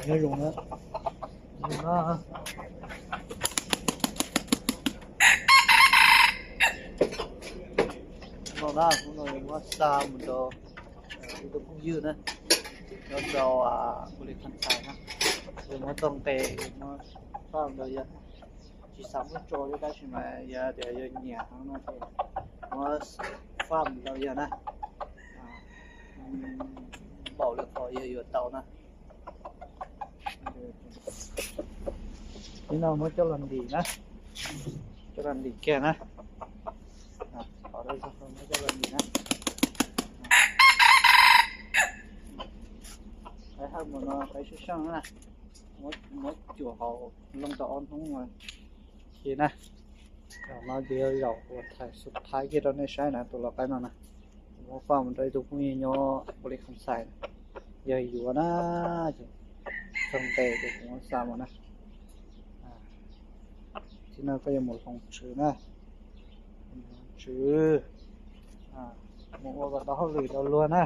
Nyob zoo na. Hnub no na, hnub no muab xa mus rau ib tug phooj ywg na, nyob rau Phu Li Kham Xais na. Yog muab txoj nqe, muab faj rau yawg, tsis xav muab tso li tab sis mas yog tias yog nyiam heev no ces muab faj rau yawg na. Npaum li qhov yawg yuav tau na. Ib no muab coj los ntim na, coj los ntim kiag na. Qhov muab coj los ntim na. Qaib haj mus no qaib sab seej na, muab cuam hauv looj tau ob hnub mas khi na. Zaum no ces yog zaum uas thaim xub thaib kiag rau nej saib na, tus lau qaib no na. Kuv muab faj mus rau ib tug phooj ywg nyob Phu Li Kham Xais na, yog yuav na, ces txog nqe ces kuv muab xa mus na. Txij no koj yuav mus hloov tswv na, hloov tswv, mus ua kom tau hauj lwm rau luag na.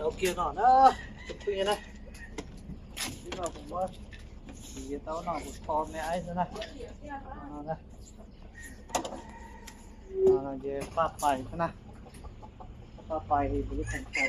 Tau kiag no na, tus phooj ywg na. Tib no kuv muab, tsis tau no kuv tho me aib xwb na. No na, ces paj pais xwb na, paj pais kuv lub kheem tau.